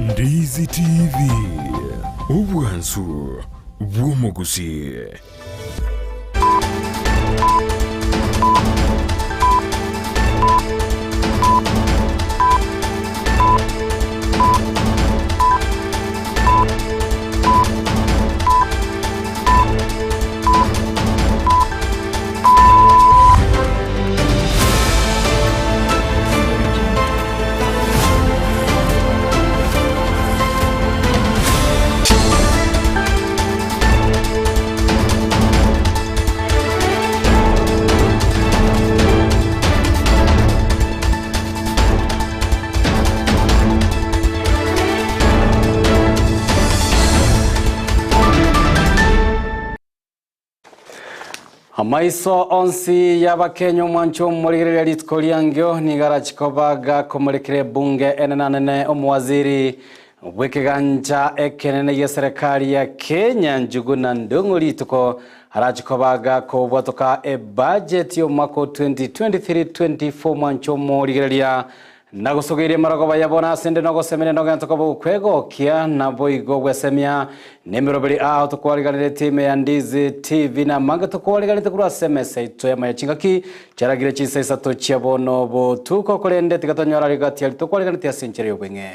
Ndizi TV, obwansu bw'omogusii. Amaiso onsi y'Abakenya omwancho omorigereria rituko riangio nigo arachie koba gakomorekera ebunge enene anene omowaziri bw'ekegancha ekenene gi'eserekari ya Kenya Njuguna Ndung'u rituko arachie koba gakobwatoka ebudget y'omwaka o 2023-24 omwancho omorigereria Nagosogeirie amarogoba yabo ase 'nde nogosemeria nogento koba okwegokia, naboigo gwesemia nemeroberi ao tokwariganeretie ime ya Ndizi TV na amange tokwariganete korwa ase emesa yaito y'amaya chingaki chiaragire chinsa isato chia bono botuko, korende tiga tonyore rigati aria tokwariganetie ase enchera y'obweng'e.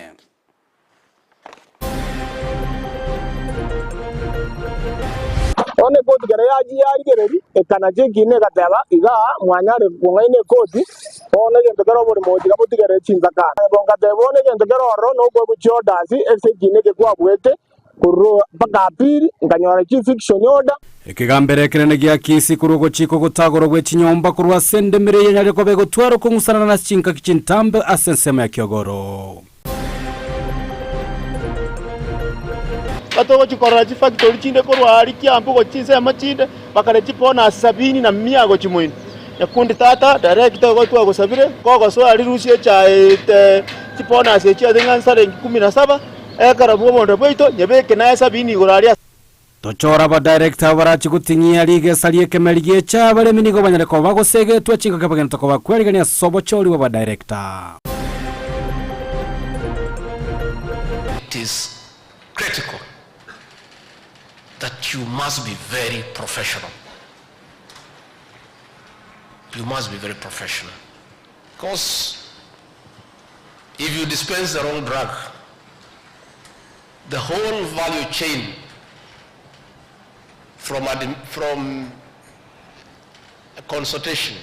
Bono ekoti kera yachia yarigereria, ekanacha ekiina egateba, Igaa mwanyare kong'aina ekoti, bono egento kere oborimo obo tiga botigerere chinsakara. Ngateba, Bono egento kere ororo nokoegwa chiorders ase ekiina eke kwabuete korwa mpaka appeal, nkanyora chi-eviction order. Ekegambero ekenene gia Kisii korwa ogochika ogotagorwa gwe chinyomba korwa ase endemero eye enyarire koba egotwara okong'usanana nase chinkaki chintambe ase ensemo ya Kiogoro. Batogochia korora chifactory chinde korwa aria Kiambu gochia chinsemo chinde, bakare chibonus sabini na mia gochia moino. Nyakundi tata, director igo twagosabire, kogosoa aria rusia echae te chibonus echio ase ng'a siringi kumi na saba, ekero bwa obonda bwaito, nyebeke naye sabini igoro aria. Tochore abadirector abo barache goting'ia rigesa ri'ekemeri gi'echae abaremi nigo banyare koba bagosegetwa chingaki bagento koba kwerigania ase obochori bw'abadirector. It is critical that you must be very professional. You must be very professional. Because if you dispense the wrong drug, the whole value chain from, from consultation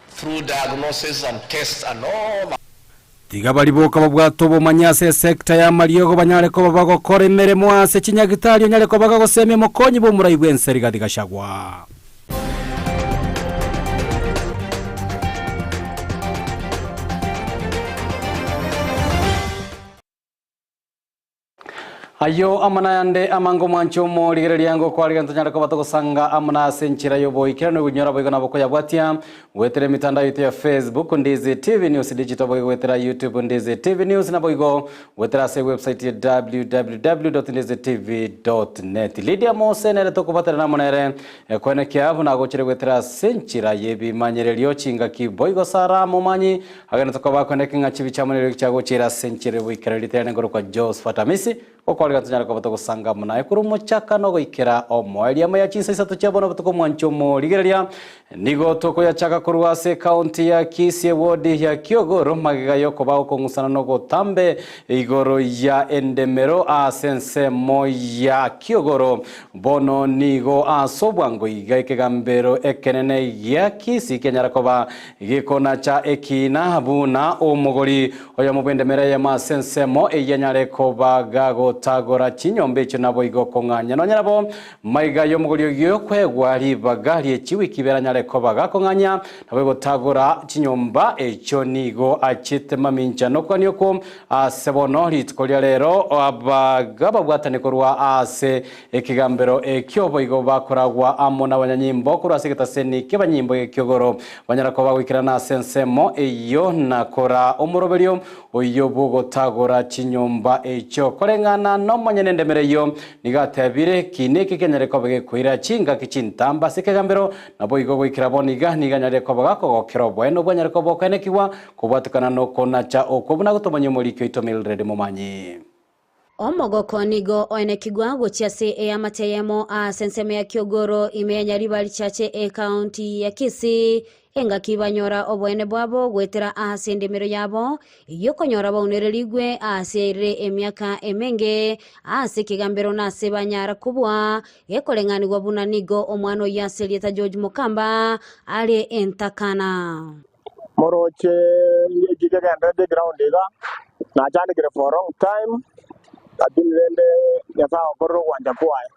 through diagnosis and tests and all that. Tiga baria boka babwate obomanyi ase esecta y'amariogo banyare koba bagokora emeremo ase chinyagitari onyare koba gagosemia omokonyi bw'omorai bw'ense Rigathi Gachagua. Ayio amo nayande amange omwanche omorigereria ngokwarigia ntonyare koba togosanga amo na ase enchera y'oboikeranu obunyora boigo nabo koyabwatia goetera emitandao yaito ya Facebook Ndizi TV News Digital boigo goetera YouTube Ndizi TV News naboigo goetera ase ewebsite ya www.ndizitv.net Lydia Mose nere tokobaterana amo nere koenekia buna agochire goetera ase enchera y'ebimanyererio chingaki boigo Sarah Momanyi Agende tokoba kweneke ng'a chibi chiamo neriogi chiagochiira ase enchera y'oboikeranu ritere nengoro kwa Josephat Amisi, gokwarigana tonyare koba togosanga amo naye korwa omochakano goikera omoerio. Amo ya chinsa isato chia bono botuko omwancho omorigereria nigo tokoyachaka korwa ase ekaunti ya Kisii ewodi ya Kiogoro magega yokoba okong'usana nogotambe igoro ya endemero ase ensemo ya Kiogoro. Bono nigo ase obwango iga ekegambero ekenene gia Kisii kianyara koba Gekonacha ekiina buna omogori oyomo bw'endemero eyemo ase ensemo eyio anyare koba gagotagora chinyomba echio naboigo kong'anya. Nonya nabo, maiga y'omogori oyio kwegwa ribaga rie chiwiki ibere anyare koba gakong'anya, naboigo gotagora chinyomba echio nigo achete mamincha nokogania okwo ase bono rituko ria rero ababwatani korwa ase Ekegambero ekio boigo bakoragwa amo nabanyanyimbo korwa ase egetaseni ki'abanyimbo gekiogoro, banyara koba goikerana ase ensemo eyio na koraa omoroberio oyio bw'ogotagora chinyomba echio. Koreng'ana. Kobwatekana nomonyene endemero eyio, nigo atebire, Ekiina eke kenyare koba gekoira chingaki chintamba ase ekegambero, naboigo goikera bono iga nigo anyarire koba gakogokera oboene obwanyare koba bokoenekigwa kobwatekana nokonacha okwo buna gotomanyia omoriki oito Mildred Momanyi. Omogoko nigo oenekigwa gochia ase eamate eyemo ase ensemo ya Kiogoro ime ya Nyaribari Chache ekaunti ya Kisii engaki banyora oboene bwabo goetera ase endemero yabo eyio okonyora baunererigwe ase yairire emiaka emenge ase ekegambero na ase banyara kobua gekoreng'anigwa buna nigo omwana oyio ase erieta George Mokamba are entakana. Moroche ngeki kegenderete eground iga, nachandekire for a long time, lakini rende Nyasae agokorera ogwancha kwaye.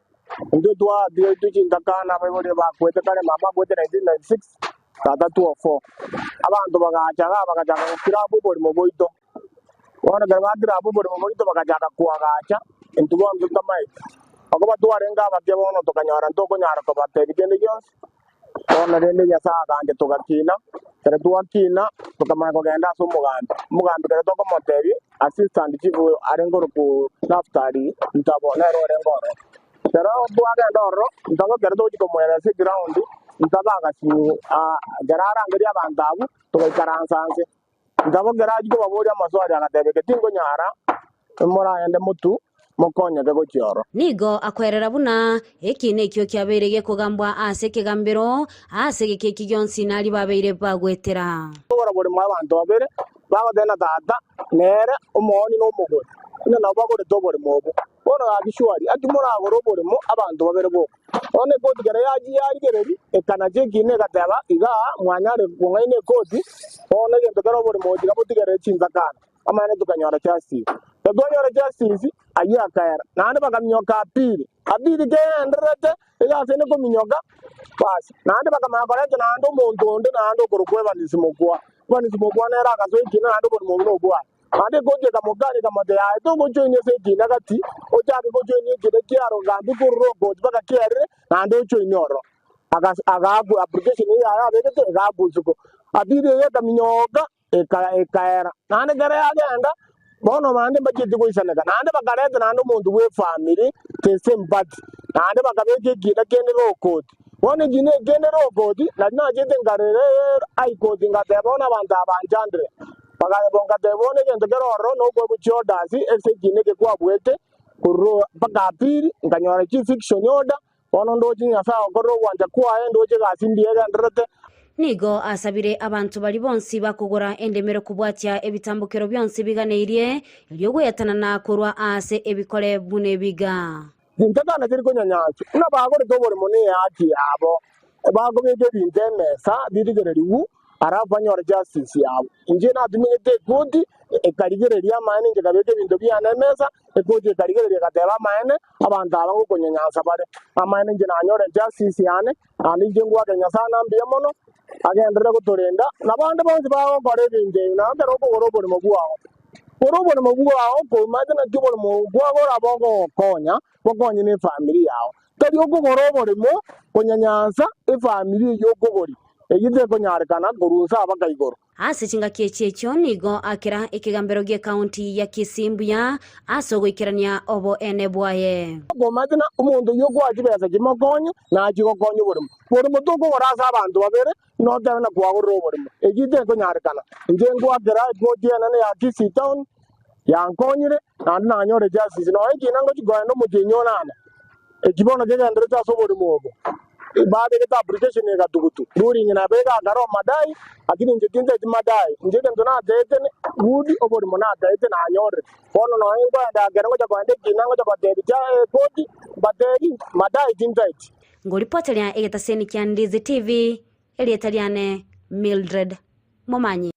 Intwe twatigaitwe chintakana abaibori bakwete kare, mama akwete 1996, tata 2004. Abanto bagacha igaa bagachaka gokira abwo oborimo bwaito. Bono ekero bakira abwo oborimo bwaito bagachaka koagacha, intwe bono totamaeti. Okoba twarenge abake bono tokanyora ntokonyara kobatebia kende gionsi. Bono rende Nyasae agancha togakina, ekero twakina tokamanya kogenda ase omogambi. Omogambi ekero tokomotebia, assistant chief oyo arenge korokwa Naftali Ntabo nere orenge ororo. Ekero twagenda ororo, Ntabo ekero togochia komoeresa eground, Ntabo agasinywa ekero arangeria abanto abwo, togaikaransa nse. Ntabo ekero achia kobaboria amaswali agateba, Eke tinkonyara, moragende motwe mokonyeke gochia ororo. Nigo akoerera buna eki nekio kiabeire gekogambwa ase ekegambero, ase egeka eki gionsi naria babeire bagwetera. Kogora borimo abanto babere bagoteba na tata nere omooni na omogori, buna nabo bagorete oborimo obwo. Bono gaki shuari, aki moragore oborimo abanto babere boka? Bono ekoti kera yachia yarigereria, ekanacha ekiina egateba, Igaa mwanyare kong'aina ekoti, bono egento kere oborimo obo tiga botigerere chinsakana. Amang'ana tokanyora justice. Ekero twanyora justice, ayio akaera. Naende bakaminyoka apili. Apili kegendererete, egasi ende kominyoka, basi. Naende bakamanya koreta naende omonto onde naende okorokwa Evans Mokua. Evans Mokua nere agasoa ekiina naende oborimo obwo nobwaye. Naende ekoti ekamokania ekamotebia, Aye togochoinia ase ekiina gati, ochake gochoinia ekiina kiaro gambi korwa rokoti mpaka kiarire, naende ochoinie ororo. Agaakwa application eyio yaye abegete, egaakwa isiko. Apili eyio ekaminyoka. Ekaera. Naende ekero yagenda, bono bande mbachieti goisaneka, naende bakareta naende omonto bw'efamiri the same party, naende bakabeka ekiina kende rokoti. Bono ekiina eke kende rokoti, nari nachete nkarera High Court ngateba bono abanto aba banchandire. Bakayeba ngateba bono egento kere ororo nokoegwa chiorders ase ekiina eke kwabuete korwa mpaka appeal, nkanyora chi-eviction order, Bono ndoche Nyasae agokorera ogwancha kwaye, ndoche egasi mbuya egendererete. Nigo asabire abanto baria bonsi bakogora endemero kobwatia ebitambokero bionsi biganeirie, erio gweatanana korwa aase ebikore buna ebiga. Chintakana tiri konyanyanswa, buna bagorete oboremo nehaki yabo, bakobeka ebinto emesa birigererigwe, Alafu banyore justice yabo. Inche natumegete ekoti ekarigereria amaene inche nkabeka ebinto biane emesa, ekoti ekarigereria egateba amaene abanto aba ngokonyanyansa bare. Amaene inche nanyore justice yane, naende inche ngwake Nyasae na mbuya mono, agenderere gotorenda, na bande bonsi bagokora ebinto ebi, nabo ekero okogora oboremo bwao, gora oboremo bwao komanyete naki oboremo obo kwagora bogogokonya, bokonye na efamiri yao. Tari okogora oboremo konyanyansa efamiri eyio okogoria, eyio tekonyarekana korwa inse abaka igoro. Ase chingaki echi echio nigo akera ekegambero gi'ekaunti ya Kisii mbuya ase ogoikerania oboene bwaye. Okomanyete ng'a omonto oyio okoa chibesa chimokonye, nachie gokonya oboremo. Boremo tokogora ase abanto babere, notebe ng'a kwagorire oboremo. Eyio tekonyarekana. Inche ngoakera ekoti enene ya Kisii Town, yankonyire, naende nanyore justice. Nonya ekina ngochia kogenda omotienyi onane, eki bono kegenderete ase oborimo obo, babegete application egatugutu, ruling nabo egakara omadai, lakini inche tinteti madai, inche egento nataete ne good oborimo nataete nanyorire. Bono nonya nkoenda ekero ngocha kogenda ekina ngocha gotebi cha ekoti, mbatebi madai tintaeti. Ngoripoteria egetaseni kia Ndizi TV, erieta riane Mildred Momanyi.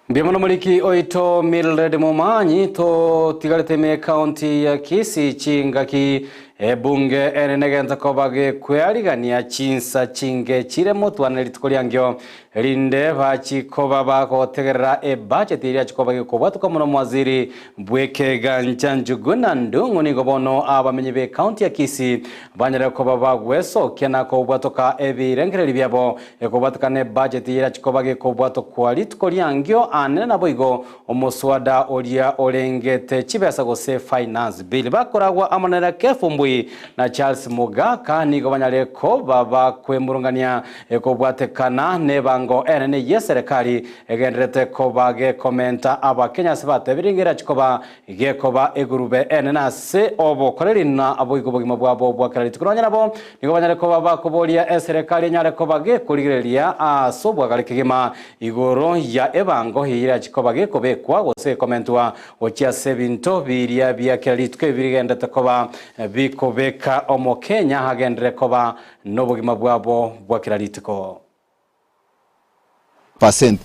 Mbuya mono moriki oito Mildred Momanyi totigarete ime ekaunti ya Kisii chingaki. Ebunge ere negento koba gekwearigania chinsa chinge chire motwane rituko riangio, rinde bachi koba bagotegerera ebudget eria yachi koba gekobwatuka mono omowaziri bw'ekegancha Njuguna Ndung'u nigo bono abamenyi be county ya Kisii banyare koba bagwesokia na kobwatoka ebirengererio biabo ekobwatekana ebudget eria yachi koba gekobwatokwa rituko riangio anene naboigo Omoswada oria orengete chibesa gose Finance Bill bakoragwa amo na Rakefu Mbui na Charles Mogaka nigo banyare koba bakwemurungania ekobwatekana nebango enene yeserekari egendererete koba gekomenta abakenya ase batebirie ng'a erachi koba gekoba egurube enene ase obokoreri na boigo obogima bwabo bwa kera rituko. Nonya nabo nigo banyare koba bakoboria eserekari enyare koba gekorigereria ase obwagare kegima Igoro ya ebango eye erachie koba gekobekwa gose gekomentwa gochia ase ebinto biria bia kera rituko ebi birigenderete koba bikobeka Omokenya agenderere koba nobogima bwabo bwa kera rituko. Percent.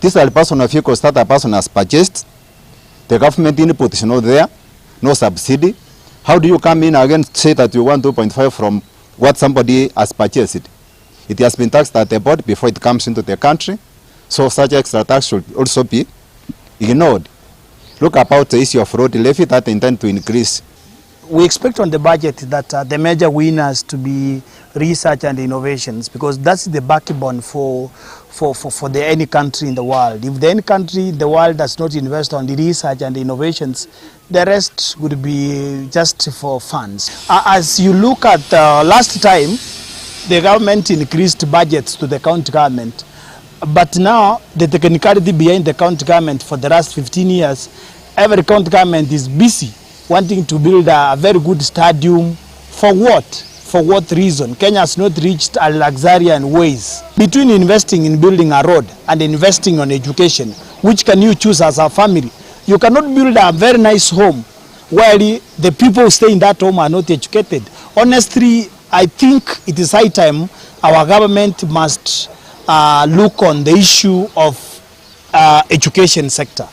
These are personal vehicles that a person has purchased, the government input is not there, no subsidy. How do you come in again say that you want 2.5 from what somebody has purchased? It has been taxed at the port before it comes into the country, so such extra tax should also be ignored. Look about the issue of road levy that intend to increase. We expect on the budget that the major winners to be research and innovations, because that's the backbone for the any country in the world. If the any country in the world does not invest on the research and innovations, the rest would be just for funds. As you look at last time, the government increased budgets to the county government. But now, the technicality behind the county government for the last 15 years, every county government is busy wanting to build a very good stadium. For what? For what reason? Kenya has not reached a luxurian ways. Between investing in building a road and investing on education, which can you choose as a family? You cannot build a very nice home while the people who stay in that home are not educated. Honestly, I think it is high time our government must look on the issue of education sector.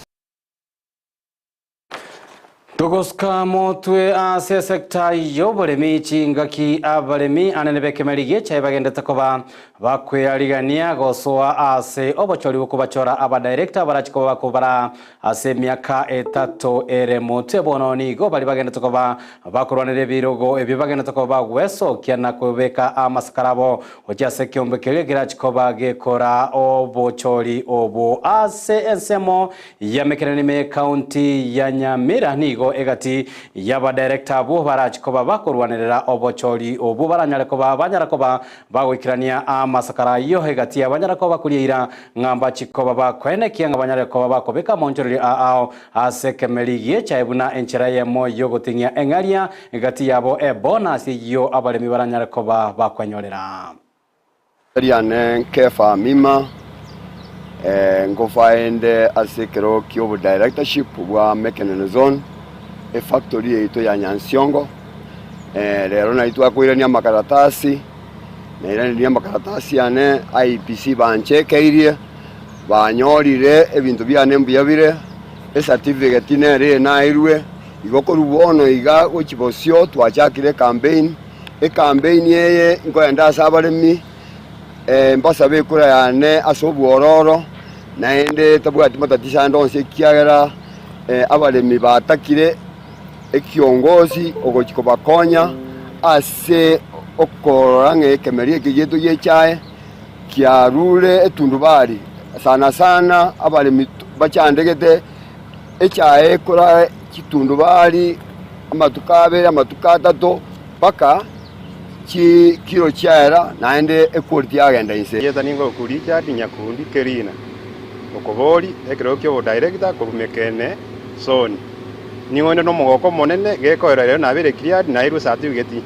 Togosuka motwe ase esekta y'oboremi chingaki abaremi anene b'ekemeri gi'echae bagendete koba bakwearigania gosoa ase obochori bw'okobachora abadirector barachi koba bakobara ase emiaka etato ere motwe bono nigo baria bagendete koba bakorwanera ebirogo ebio bagendete koba bagwesokia na kobeka amasakara abo gochia ase ekeombe keria kerachi koba gekora obochori obo ase ensemo Yamekerani ime y'Ekaunti ya Nyamira nigo egati y'abadirector abwo barachi koba bakorwanerera obochori obwo baranyare koba banyara koba bagoikerania amasakara ayio egati y'abanyara koba bakoria eira ng'a mbachi koba bakoenekia ng'a banyare koba bakobeka amaonchorerio a ao ase ekemeri gi'echae buna enchera eyemo y'ogoting'ia eng'aria egati yabo ebonus eyio abaremi baranyare koba bakwenyorera. Riane Kefa Mima, nkofaende ase ekerogo ki'obodirectorship bwa Mekenene Zone, efactory yaito ya Nyansiongo. Rero nari twakoirania amakaratasi, nairanirie amakaratasi ane IEBC banchekeirie, banyorire ebinto biane mbuya bire, ecertificate nere nairwe, igo korwa bono iga gochia bosio twachakire ecampaign. Ekampeini eye nkoenda ase abaremi, mbasabe ekura yane ase obwororo, naende tabwati matatiso ande onsi ekiagera abaremi batakire ekiongosi ogochia kobakonya ase okorora ng'a ekemeri eke giaito gi'echae kiarure etundubari. Sana sana abaremi bachandegete echae ekora chitundubari amatuko abere, amatuko atato, mpaka chikiro chiaera, naende equality yagenda inse. Erieta nigo Richard Nyakundi Kerina, okobori ekerogo ki'obodirector korwa Mekene Zone. Nigo inde nomogoko omonene gekoera rero nabeire cleared nairwe certificate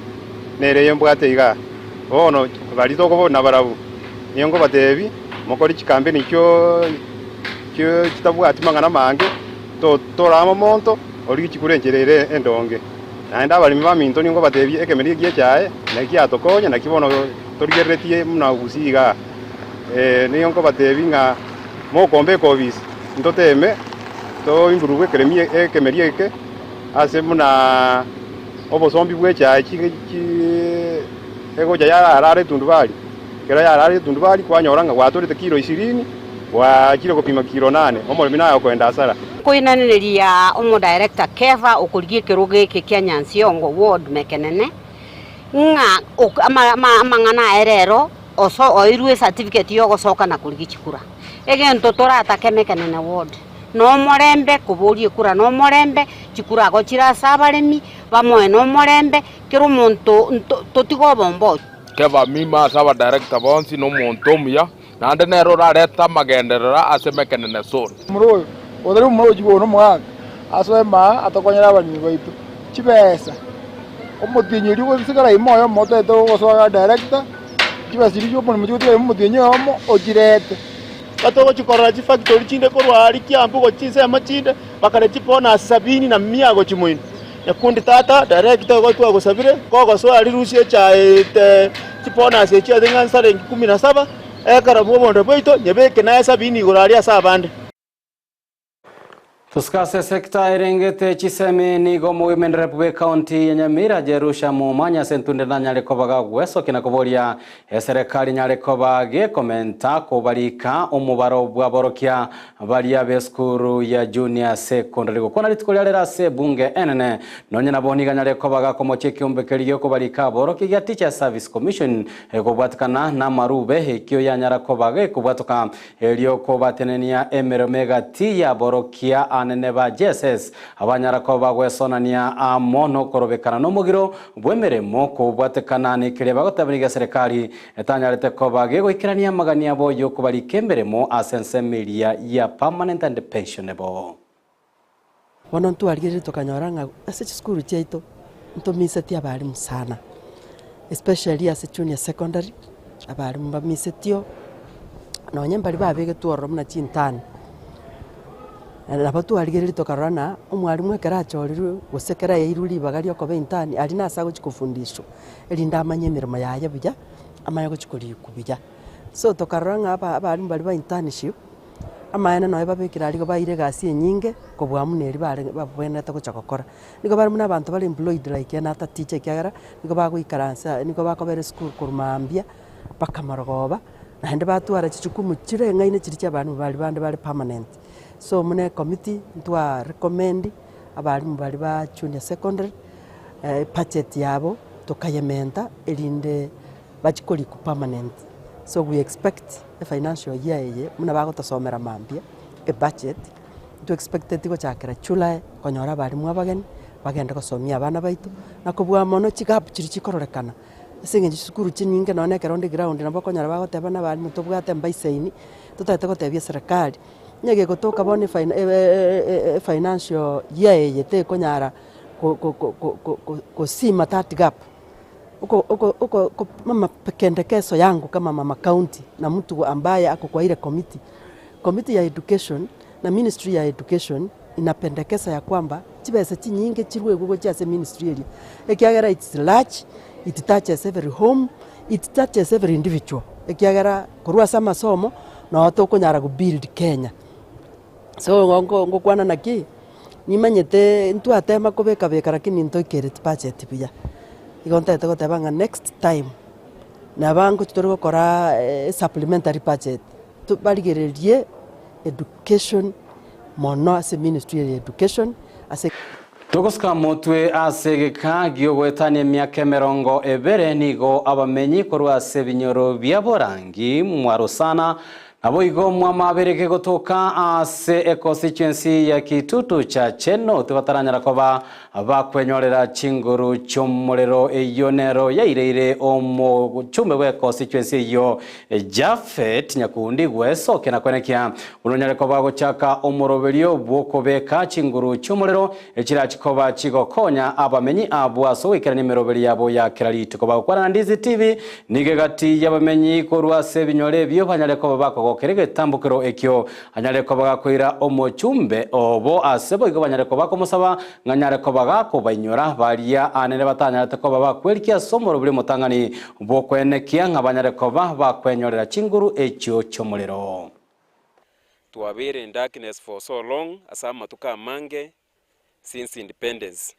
nere eye mbwate igaa. Bono baria tokobori nabarabwo, nigo nkobatebi mokore chikampeni chio chitabwati mang'ana amange, torama omonto origie chikura enchera ere endonge. Naende abaremi baminto nigo nkobatebia ekemeri eke gi'echae naki giatokonya, naki bono torigereretie buna gusii igaa. Nigo nkobatebia ng'a mokombe ekobisi, ntoteeme to improve ekeremi ekemeri eke ase buna. Obosombi bwa echae egocha yarara etundubari, ekero yarara etundubari kwanyora ng'a gwatorete kilo ishirini, gwachire gopima kilo nane, omoremi naye okoenda hasara. Nkoinaneria omodirector Kefa okorigia ekerogo eke kia Nyansiongo ward Mekenene, ng'a amang'ana aye rero oirwe ecertificate yogosoka na korigia chikura. Egento toratake Mekenene ward. Nomorembe, koboria ekura nomorembe, chikura ago chire ase abaremi, bamoe nomorembe, kera omonto totige obomba. Keba mima ase abadirector bonsi na omonto omuya, naende nere orarete amagenderero ase emekenene zone. Omoro oyo otari omomura gochia kogora omogaka, asoe maa atokonyere abaremi baito chibesa. Omotienyi oria ogosigara ime oyomo otaete gosoa director, chibesa chiria chi'omoremo chigotigara ime omotienyi oyomo ochirete. Batogochia korora chifactori chinde korwa aria Kiambu gochia chinsemo chinde, bakare chibonus sabini na mia gochia moino. Nyakundi tata, director igo twagosabire, kogosoa aria rusia echae te chibonus echio ase ng'a nsarengi kumi na saba, ekero bw'obonda bwaito, nyebeke naye sabini igoro aria ase abande. Tosika ase esekta erengete chisemi nigo omowemenderebu bw'ecounty ya Nyamira Jerusha Momanya ase entunde nanyare koba gagwesokia na koboria eserekari nyare koba gekomenta kobarika omobaro bw'aborokia baria b'esukuru ya junior secondary gokwana rituko ria rero ase ebunge enene nonye nabo nigo anyare koba gakomochia ekeombe keria giokobarika aborokia gia Teachers Service Commission kobwatikana namarube ekio yanyara koba gekobwatoka Erio kobatenenia emeremo egati y'aborokia anene ba JSS, abanyara koba gwesonania amo nokorobekana nomogiro bw'emeremo kobwatekana nekeria bagotebania geserikari etanyarete koba gegoikerania amagani abo y'okobarika emeremo ase ensemo eria ya permanent and pensionable. Bono ntwarigereire tokanyora ng'a ase chisukuru chiaito ntomisetie abalimu sana, especially ase junior secondary, abalimu mbamisetio, nonye mbaria babegetwe ororo buna chintern, nabo twarigereire tokarora ng'a omwalimu ekero achorirwe gose ekero aeirwe ribaga ria okoba intern, aria nase agochia kofundishwa, erinde amanye emeremo yaye buya, amanye gochia korikwa buya. So tokarora ng'a aba abalimu baria ba internship. Amaene nonya babekire aria igo baire egasi enyinge kobua buna eria bare babwenerete gocha gokora. Nigo bare buna abanto bare employed like another teacher ekiagera nigo bagoikaransa nigo bakobera esukuru korwa mambia mpaka marogoba, naende batwara chijukumu chireng'aine chiria chia abalimu baria bande bare permanent. So buna ecommittee ntwa recommend abalimu baria ba junior secondary, ebudget yabo tokayementa erinde. Bachie korikwa permanent. So we expect e financial year eye buna bagotosomera mambia e budget, nto expecteti gochakera July konyora abalimu abageni bagende gosomia abana baito, na kobua mono chigap chiria chikororekana ase eng'encho chisukuru chinyinge nonye na ekero onde ground nabo okonyora bagoteba na abalimu tobwate mbaisaini, totagete gotebia eserekari, onye gegotoka bono efina efinancial year eye tekonyara ko- ko- ko- ko- kosima that gap. Oko oko oko mapendekezo yangu kama mama county na mtu ambaye ako kwa ile committee, committee ya education na ministry ya education inapendekeza ya kwamba chibesa chinyinge chirwegwe gochia ase ministry eria, ekiagera it's large, it touches every home, it touches every individual, ekiagera korwa ase amasomo noo tokonyara go build Kenya. So igo nko ngokwana naki, nimanyete ntwatema kobeka beka lakini ntoikereti budget buya. Igo ntagete goteba ng'a next time, naba ngochi tore gokora supplementary budget, barigererie education mono ase ministry eye ya education ase. Togosuka motwe ase egeka gi'ogoetania emiaka emerongo ebere nigo abamenyi korwa ase ebinyoro bia Borangi, Mwarusana, Naboigo mwamabereke gotoka ase econstituency ya Kitutu Chache North bataranyara koba bakwenyorera chinguru chi'omorero eyio nero yaireire omochumbe bwe constituency eyio Japhet Nyakundi gwesokia na kwenekia buna onyare koba gochaka omoroberio bw'okobeka chinguru chi'omorero echirachi koba chigokonya abamenyi abwo ase ogoikerania emeroberi yabo ya kera rituko. Bagokwana na Ndizi TV, nigo egati y'abamenyi korwa ase ebinyoro ebio banyare koba bakogokera egetambokero ekio, anyare koba gakoira omochumbe obo ase boigo banyare koba bakomosaba ng'a anyare koba gakobainyora baria anene batanyarete koba bakwerikia ase omoroberi omotang'ani bw'okoenekia ng'a banyare koba bakwenyorera chinguru echio chi'omorero. Twabeire in darkness for so long, ase amatuko amange since independence.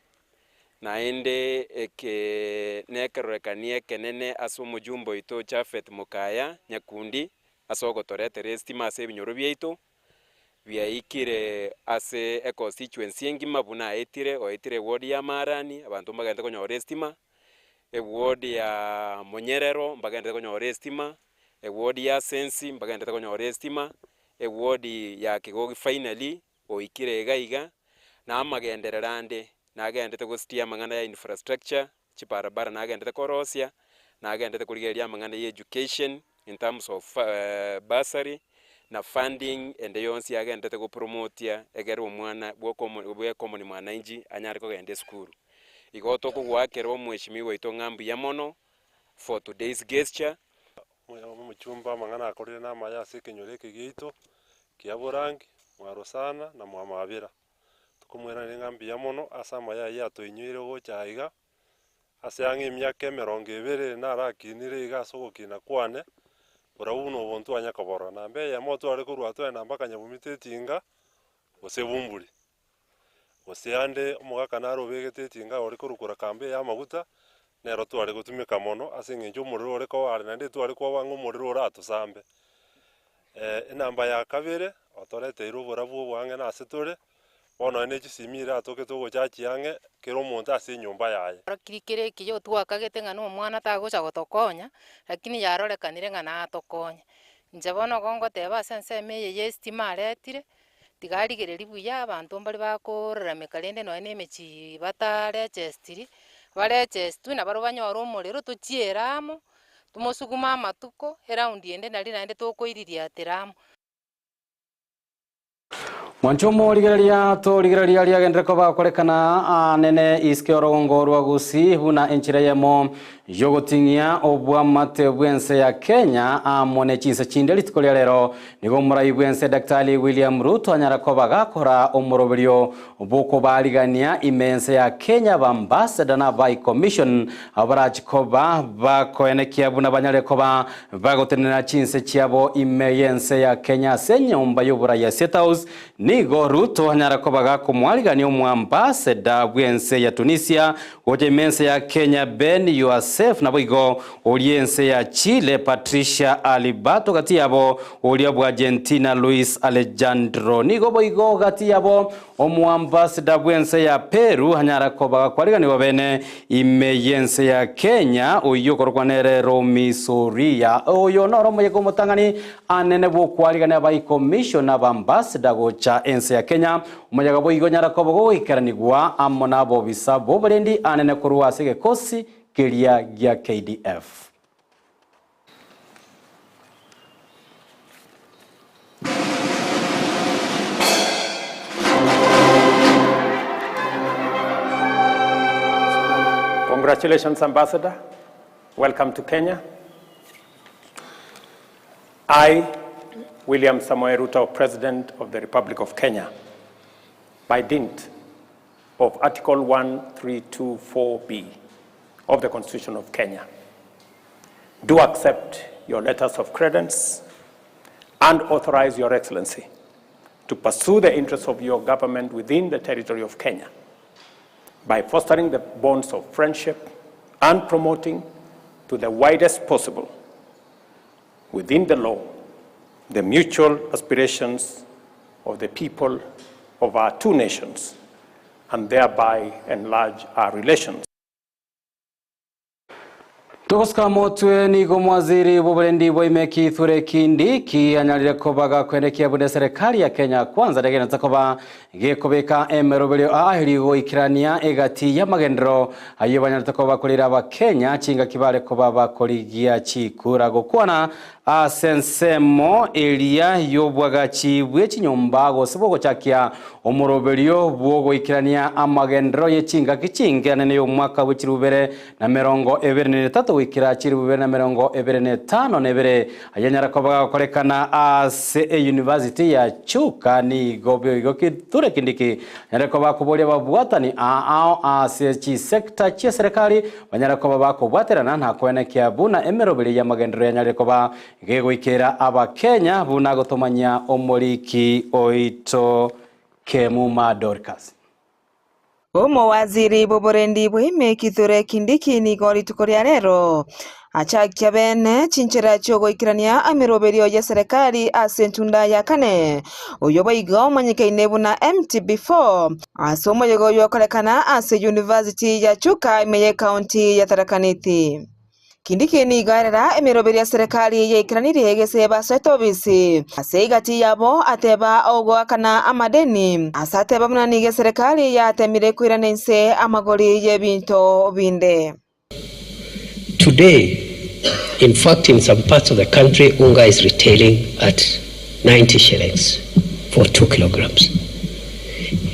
Naende eke nekerorekani ekenene ase omojumbe oito Japhet Mokaya Nyakundi ase ogotoretera estima ase ebinyoro biaito, biaikire ase econstituency engima buna aetire, oetire eward ya Marani, abanto mbagende konyora estima, eward ya Monyerero mbagendete konyora estima, eward ya Sensi mbagendete konyora estima, eward ya Kegogi finally oikire iga iga, na amagenderero ande nagendete gositia amang'ana ya infrastructure, chibarabara nagendete korosia, nagendete korigereria amang'ana ya education in terms of bursary na funding ende yonsi yagendete gopromotia egere omwana bwa ecommon mwananchi anyare kogenda esukuru. Igo tokogoakera omweshimiwa oito ng'a mbuya mono for today's gesture. Omochumba amang'ana akorire namaya ase ekenyoro eke giaito kia Borangi, mwarosana na mwamabera. Tokomoiraneria ng'a mbuya mono ase amaya ayio atoinyoire gocha aiga, ase ang'e emiaka emerongo ebere narakinire iga ase ogokina kwane, barabwo buna obonto twanya koborora. Namba eyemo tware korwa twagenda mpaka Nyabumita etinga, gose Bumburi, gose ande omogaka nare obegete etinga ore korokora kambe ya amaguta, nero tware gotumeka mono ase eng'encho omorero ore koba are naende tware koba ng'a omorero oratosambe. Enamba ya kabere, otoreteire oborabu oboang'e na ase tore, bono nonye ne chisimi iratokete ogochachia ang'e kera omonto ase enyomba yaye. Kiri kere ekiya otwakagete ng'a na omwana tagocha gotokonya, lakini yarorekanire ng'a natokonye. Inche bono igo ngoteba ase ensemo eye ya estima aretire, tiga arigereria buya abanto mbare bakorarameka rende nonye na emechie bataregestiri, baregestwe nabarobwo banyore omorero tochiere amo. Tomosugume amatuko, eraundi ende naria naende tokoiririatera amo. Mwanche omorigereria torigereria riagenderere koba gokorekana anene isike orogongo rwa Gusii buna enchera eyemo yogoting'ia obwamate bw'ense ya Kenya amo ne chinse chinde rituko ria rero Nigo omorai bw'ense Daktari William Ruto anyara koba gakora omoroberio bw'okobaarigania ime ense ya Kenya abambassador na aba High Commission abwo barachi koba bakoenekia buna banyare koba bagotenenera chinse chiabo ime y'ense ya Kenya ase enyomba y'oborai ya State House. Nigo Ruto anyara koba gakomoarigania omoambassador bw'ense ya Tunisia gocha ime ense ya Kenya Ben Youssef naboigo Oria ense ya Chile, Patricia Aliberto gati yabo, oria bw'Argentina, Luis Alejandro. Nigo boigo gati yabo omoambassador bw'ense ya Peru anyara koba gakwariganigwa bene ime y'ense ya Kenya, oyio okorokwa nere Romy Soria. Oyo noro omoyega omotang'ani anene bw'okwarigania aba commissioner na abambassador gocha ense ya Kenya. Omoyega boigo onyara koba gogoikeranigwa amo nabobisa b'oborendi anene korwa ase egekosi keria gia KDF. Congratulations, Ambassador. Welcome to Kenya. I, William Samoei Ruto, President of the Republic of Kenya, by dint of Article 1324B of the Constitution of Kenya, do accept your letters of credence and authorize Your Excellency to pursue the interests of your government within the territory of Kenya by fostering the bonds of friendship and promoting to the widest possible within the law the mutual aspirations of the people of our two nations and thereby enlarge our relations. Togosika motwe nigo omwaziri bw'oborendi bwa ime Kithure Kindiki anyarire koba gakwenekia buna eserekari ya Kenya Kwanza negenderete koba gekobeka emeroberio aaherie goikerania egati y'amagenderero ayio banyarete koba bakorera abakenya chingaki bare koba bakorigia chikura gokwana Ase ensemo eria y'obwagachi bwe chinyomba gose bw'ogochakia omoroberio bw'ogoikerania amagenderero ye chingaki chingenene y'omwaka bwe chilifu bibere na emerongo ebere na etato goikera chilifu bibere na emerongo ebere na etano na ebere, ayanyare koba gagokorekana ase eyunivasiti ya Chuka nigo boigo Kithure Kindiki anyare koba akoboria ababwatani aao ase chisecta chi'eserekari Banyare koba bakobwaterana na koenekia buna emeroberi y'amagenderero yanyarire koba gegoikera Abakenya buna gotomanyia omoriki oito Kemuma Dorcas. Omowaziri bw'oborendi bw'ime Kithure Kindiki nigo rituko ria rero achakia bene chinchera chi'ogoikerania emeroberio y'eserekari ase entunda ya kane, oyio boigo omanyekaine buna MTB4, ase omoyega oyio okorekana ase University ya Chuka ime y'ecounty ya Tharaka Nithi. Kindiki nigo aerera emeroberio ya serikali yaikeranirie gese basoete obisi. Ase egati yabo ateba ogoakana amadeni, ase ateba buna nigo eserekari yatemire koirana inse amagori y'ebinto binde. Today, in fact in some parts of the country unga is retailing at 90 shillings for 2 kilograms.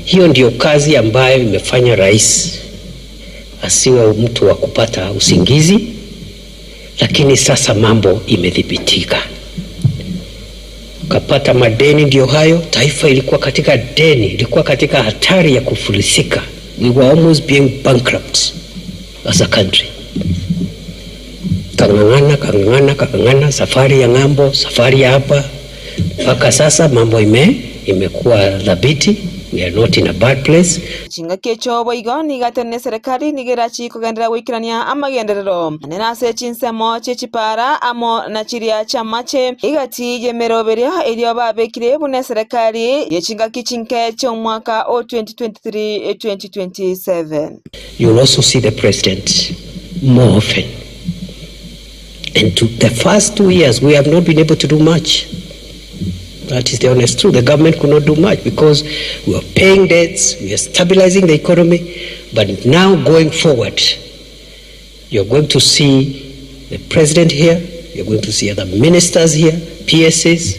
Hiyo ndiyo kazi ambayo imefanya rais asiwe mtu wa kupata usingizi, lakini sasa mambo imedhibitika. Kapata madeni ndiyo hayo. Taifa ilikuwa katika deni, ilikuwa katika hatari ya kufilisika. We were almost being bankrupt as a country. Kang'ang'ana, kang'ang'ana, kang'ang'ana, safari ya ng'ambo, safari ya hapa, mpaka sasa mambo ime imekuwa thabiti. We are not in a bad place. Chingaki echio boigo nigo atenene eserekari nigo erachie kogenderera goikerania amagenderero anene ase chinsemo chie chipara amo na chiria chi'amache egati y'emeroberio erio babekire buna eserekari ye chingaki chinke chi'omwaka o 2023-2027. You will also see the president more often. And to the first 2 years we have not been able to do much. That is the honest truth. The government could not do much because we are paying debts, we are stabilizing the economy, but now going forward, you're going to see the president here, you're going to see other ministers here, PSs,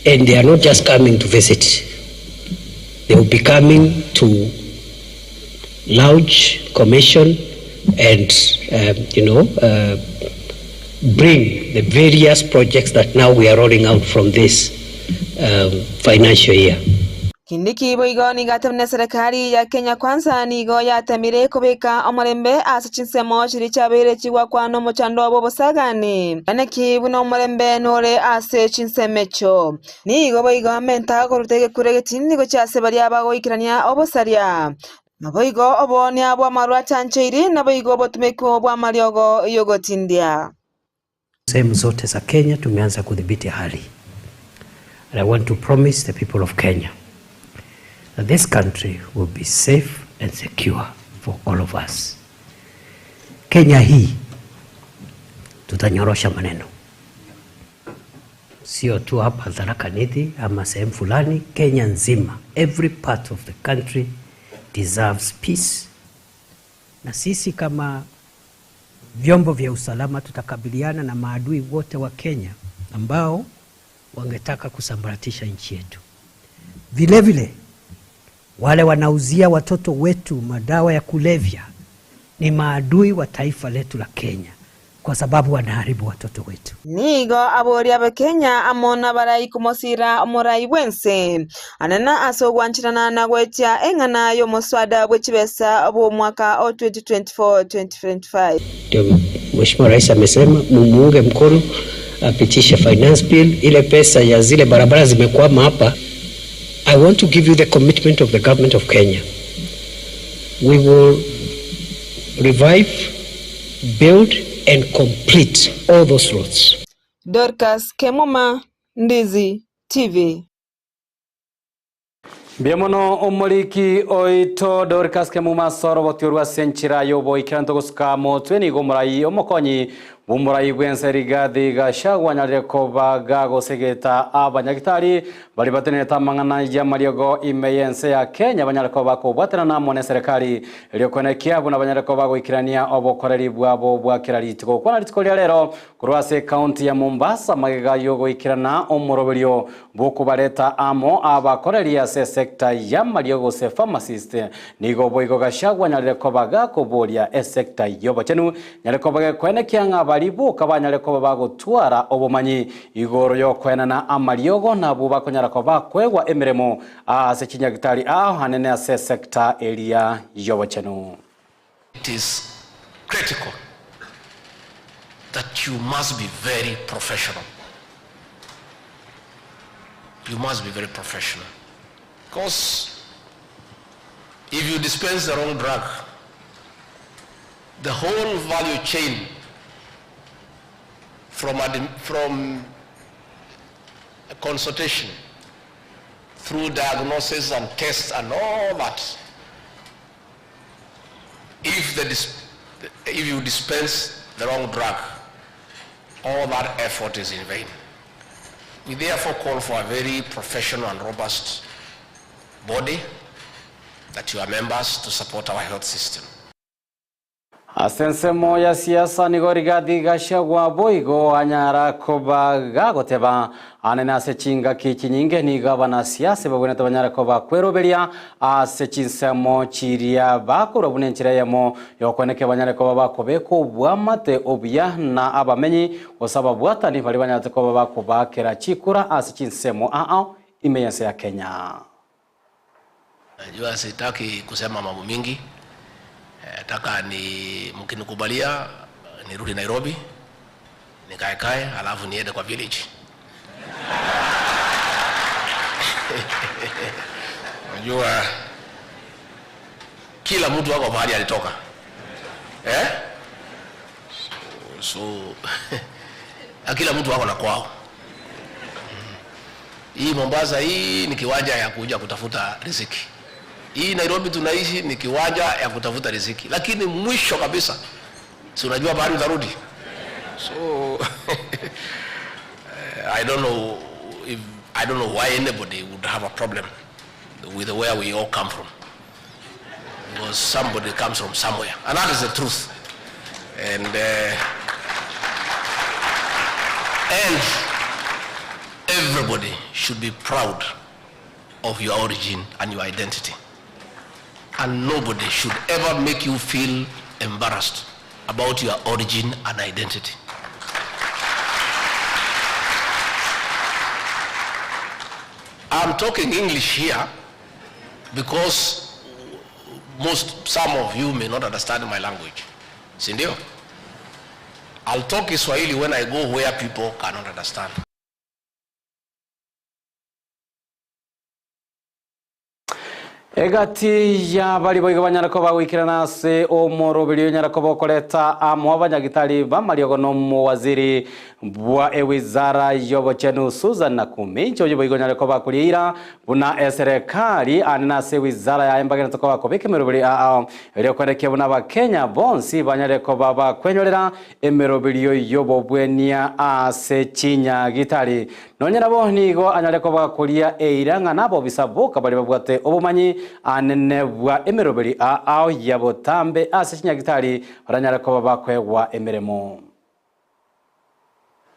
and they are not just coming to visit. They will be coming to launch, commission, and bring the various projects that now we are rolling out from this financial year. Kindiki boigo nigo atemire serikali ya Kenya Kwanza nigo yatemire kobeka omorembe ase chinsemo chiri chiabeire chigwakwana omochando bw'obosagani. Eneki buna omorembe nore ase chinsemo echo. Nigo boigo amenta koruta egekure getini nigo chiase baria bagoikerania obosaria. Naboigo obonia bw'amarwa achancheiri, naboigo obotumeko bw'amariogo yogotindia. Sehemu zote za Kenya tumeanza kudhibiti hali. And I want to promise the people of Kenya that this country will be safe and secure for all of us. Kenya hii tutanyorosha maneno. Sio tu hapa Tharaka Nithi ama sehemu fulani, Kenya nzima, every part of the country deserves peace. Na sisi kama vyombo vya usalama tutakabiliana na maadui wote wa Kenya ambao wangetaka kusambaratisha nchi yetu. Vile vile wale wanauzia watoto wetu madawa ya kulevya ni maadui wa taifa letu la Kenya kwa sababu wanaharibu watoto wetu. Nigo abori abe Kenya amona barai kumosira omorai bwense anena asogwanchirana na gwetia eng'ana y'omoswada bw'echibesa bw'omwaka o 2024-2025. Ndio Mheshimiwa Rais amesema mumuunge mkono apitishe finance bill, ile pesa ya zile barabara zimekwama hapa. I want to give you the commitment of the government of Kenya. We will revive, build and complete all those roads. Dorcas Kemuma, Ndizi TV. Mbiamono omoriki oito Dorcas Kemuma soro botiorwa senchira yobo ikiranto gosuka motwe nigo murai omokonyi bumurai bwense Rigathi Gachagua nyarire kobaga gosegeta abanyagitari bari batenete amang'ana ya mariogo ime yense ya Kenya banyare koba kobwatana na mone serikali riokonekia buna banyare koba goikirania obokoreri bwabo bwa kira rituko kwana rituko ria rero kurwase county ya Mombasa magega yo goikirana omoroberio bokubareta amo abakoreri ase sector ya mariogo se pharmacist nigo boigo Gachagua nyarire kobaga koboria e sector yobochenu nyare kobaga kwenekia ng'a baribu kabanyare koba bagotwara obomanyi igoro yo kwenana amariogo nabo bakonyara koba kwegwa emiremo ase chinyagitari aho hanene ase sector area yobochenu. It is critical that you must be very professional. You must be very professional. Because If you dispense the wrong drug, the whole value chain from, from consultation through diagnosis and tests and all that, if, the if you dispense the wrong drug, all that effort is in vain. We therefore call for a very professional and robust body that you are members to support our health system. Ase ensemo ya siasa nigo Rigathi Gachagua boigo anyara koba gagoteba anene ase chingaki chinyinge nigo abanasiasa babwenerete banyare koba kweroberia ase chinsemo chiria bakorwa buna enchera eyemo yokweneke banyare koba bakobeka obwamate obuya na abamenyi gose ababwatani baria banyarete koba bakobakera chikura ase chinsemo ao ime y'ense ya Kenya. Najua sitaki kusema mambo mingi. Nataka ni mkinikubalia nirudi Nairobi nikaekae, alafu niende kwa village. Najua kila mtu ako mahali alitoka eh? So, so kila mtu ako na kwao. Hii Mombasa hii ni kiwanja ya kuja kutafuta riziki. Hii Nairobi tunaishi ni kiwanja ya kutafuta riziki, lakini mwisho kabisa, si unajua mahali utarudi. So I don't know if I don't know why anybody would have a problem with where we all come from, because somebody comes from somewhere, and that is the truth. And and everybody should be proud of your origin and your identity. And nobody should ever make you feel embarrassed about your origin and identity. I'm talking English here because most, some of you may not understand my language. Si ndio? I'll talk Kiswahili when I go where people cannot understand. Egati ya bari boigo banyara koba goikerana ase omoroberi onyara koba okoreta amo abanyagitari bamariogo na omowaziri bwa ewizara y'obochenu Susan Nakhumicha oyo boigo onyare koba kuriira buna eserekari ane ase ewizara yaye mbagenete koba kobeka emeroberi ao erio kwerekia buna abakenya bonsi banyare koba bakwenyorera emeroberi y'obobwenia ase chinyagitari nonye nabo nigo anyare koba kuria eira ng'a nabo bisaboka bari babwate obomanyi anene bwa emeroberi ao ya botambe ase chinyagitari baranyare koba bakwegwa emeremo.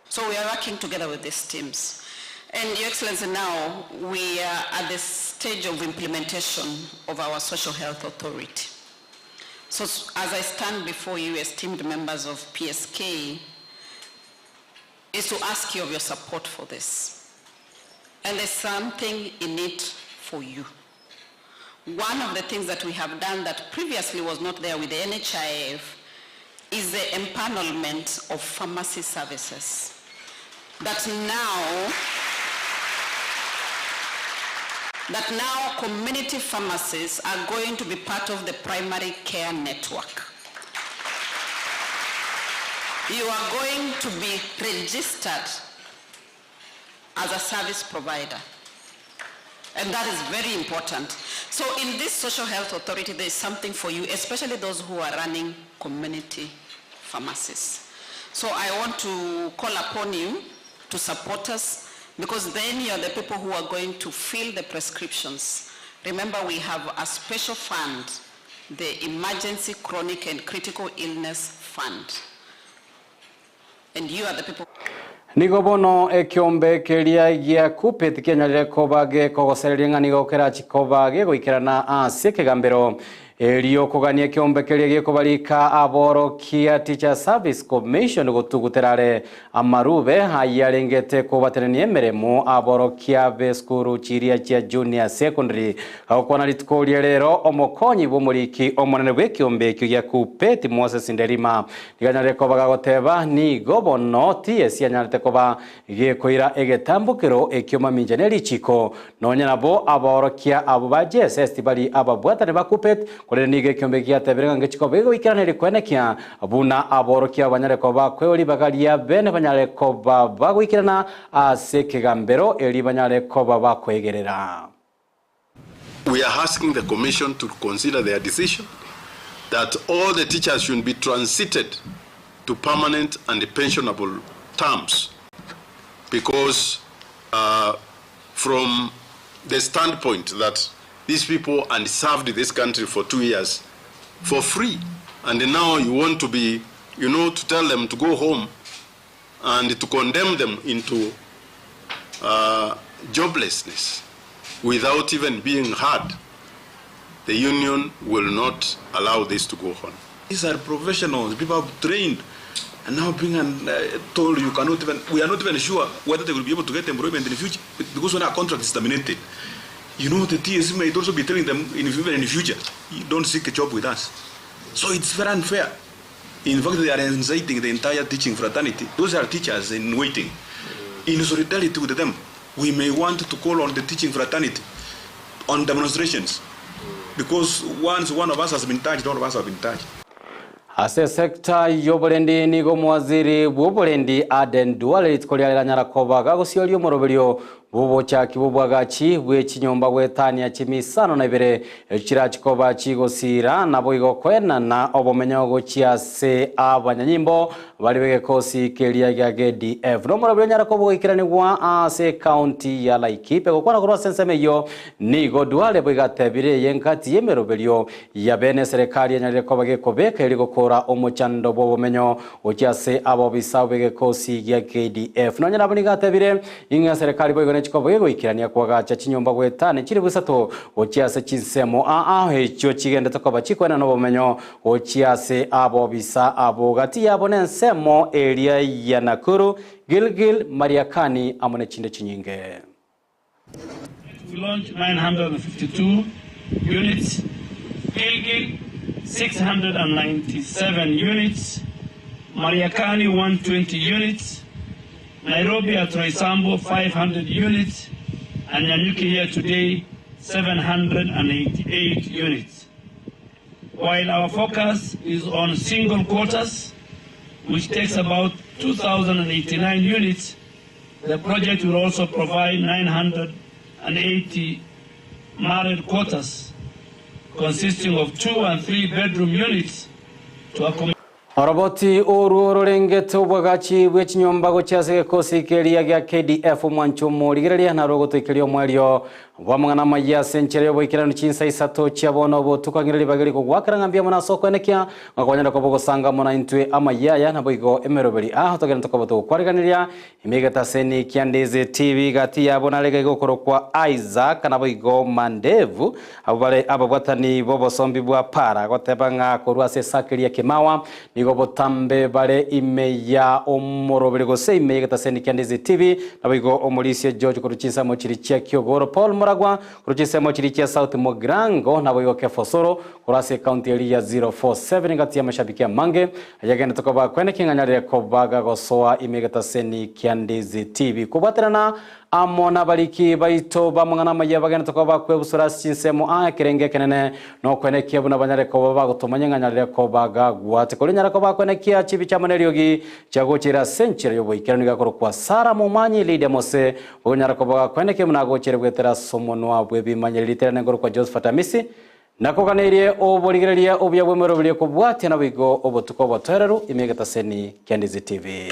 So we are working together with these teams. And Your Excellency, now we are at the stage of implementation of our Social Health Authority. So as I stand before you, esteemed members of PSK, is to ask you of your support for this. And there's something in it for you. One of the things that we have done that previously was not there with the NHIF is the empanelment of pharmacy services. That now community pharmacies are going to be part of the primary care network. You are going to be registered as a service provider. And that is very important. So in this Social Health Authority, there is something for you, especially those who are running community pharmacies. So I want to call upon you to support us, because then you're the people who are going to fill the prescriptions. Remember, we have a special fund, the Emergency Chronic and Critical Illness Fund. And you are the people. Nigo bono ekiombe keria gia kupet kianyarire koba gekogosereria ng'a nigo kerachi koba gegoikerana ase ekegambero Erio kogania ekeombe keria gekobarika aborokia Teachers Service Commission gotugutera are amarube ayio arengete kobatenenia emeremo aborokia b'esukuru chiria chia Junior Secondary. Agokwana rituko ria rero, omokonyi bw'omoriki omonene bw'ekeombe ekio gia Kuppet Moses Nderima nigo anyarire koba gagoteba nigo bono TSC anyarete koba Gekoira egetambokero ekio mamincha ne richiko, nonya nabo abaorokia abwo ba JSS tibari ababwatani ba Kuppet, korende nigo ekiombe eki giatebire ng'a ngechikoba gegoikerana erikwenekia buna aborokia abo banyare koba kwewa ribaga ria bene banyare koba bagoikerana ase ekegambero eri banyare koba bakoegerera. We are asking the commission to consider their decision that all the teachers should be transited to permanent and pensionable terms because uh, from the standpoint that these people and served this country for 2 years for free and now you want to be to tell them to go home and to condemn them into joblessness without even being heard. The union will not allow this to go on. These are professionals, people have trained, and now being told you cannot even, we are not even sure whether they will be able to get employment in the future because when our contract is terminated, the TSC may also be telling them even in the future, you don't seek a job with us. So it's very unfair. In fact, they are inciting the entire teaching fraternity. Those are teachers in waiting. In solidarity with them, we may want to call on the teaching fraternity on demonstrations because once one of us has been touched, all of us have been touched. Ase sector y'oborendi nigo omowaziri bw'oborendi Aden Duale rituko riarero anyara koba gagosioria omoroberio bw'obochaki bw'obwagachi bw'echinyomba gwetania chimisano na ibere echio chikoba chigosira nabo igo koenana obomenyo gochia ase abanyanyimbo bari b'egekosi keria gia KDF nomoroberio onyara koba goikeranigwa ase county ya Laikipia gokwana korwa ase ensemo eyio nigo Duale boigatebire yenkati y'emeroberio ya bene serikali enyarire koba gekobeka eri gokora omochando bw'obomenyo gochia ase abobisa b'egekosi gia KDF nonya nabo nigo atebire ing'a serikali boigo nechikoba gegoikerania kwagacha chinyomba gwetani chiri busato gochia ase chinsemo aa echio chigendete koba chikoena n'obomenyo gochia ase abobisa abo gati yabo n'ensemo eria ya Nakuru Gilgil Mariakani amo nechinde chinyinge. We launched 952 units, Gilgil 697 units, Mariakani 120 units, Nairobi at Roysambu 500 units, and Nanyuki here today 788 units. While our focus is on single quarters, which takes about 2,089 units, the project will also provide 980 married quarters consisting of two and three bedroom units to accommodate Oroboti oru rorengete obwagachi bw'echinyomba gochia ase gekosi keria gia KDF omwancho rigereria naro gotoikeria omwerio bwamang'ana amaya ase enchera y'oboikeranu chinsa isato chia bono obotukang'ire ribageri kogwakera ng'ambia mono ase okoenekia ng'akonyara koba ogosanga mono intwe amayaya nabo igo emeroberi aho togenda tokoba togokwariganiria emegeta ase nikia Ndizi TV gati yabo narega igokorokwa Isaac nabo igo Mandevu abo bare ababwatani b'obosombi bwa para goteba ng'a korwa ase esakeri ya Kimawa nigo botambe bare ime ya omoroberi gose ime yegetaseni kia Ndizi TV nabo igo omorisia George korwa chinsemo chiri chia Kiogoro Paul Muragwa korwa chinsemo chiri chia South Mugirango nabo igo Kefosoro korwa ase ekaunti eri ya 047 gati ya mashabiki amange ayagenda tokoba kwene king'anyarire kobaga gosoa ime yegetaseni kia Ndizi TV kobwaterana amo nabariki baito bamang'ana amaya bagenda tokoba kwebusura ase chinsemo aa ekerenge ekenene nokwenekia buna banyare koba bagotomanya ng'anyarire kobaga gwate kori nyara koba kwenekia chibi chiamo neriogi chiagochera ase enchera y'oboikeranu gakorokwa Sara Momanyi Lydia Mose ogonyara koba kwenekia buna agochere gwetera ase omonwa bw'ebimanyeri riterane ngorokwa Josephat Amisi nakoganeirie oborigereria obuya bw'emeroberio kobwatia nabo igo obotuko obotoereru ime egetaseni kia Ndizi TV.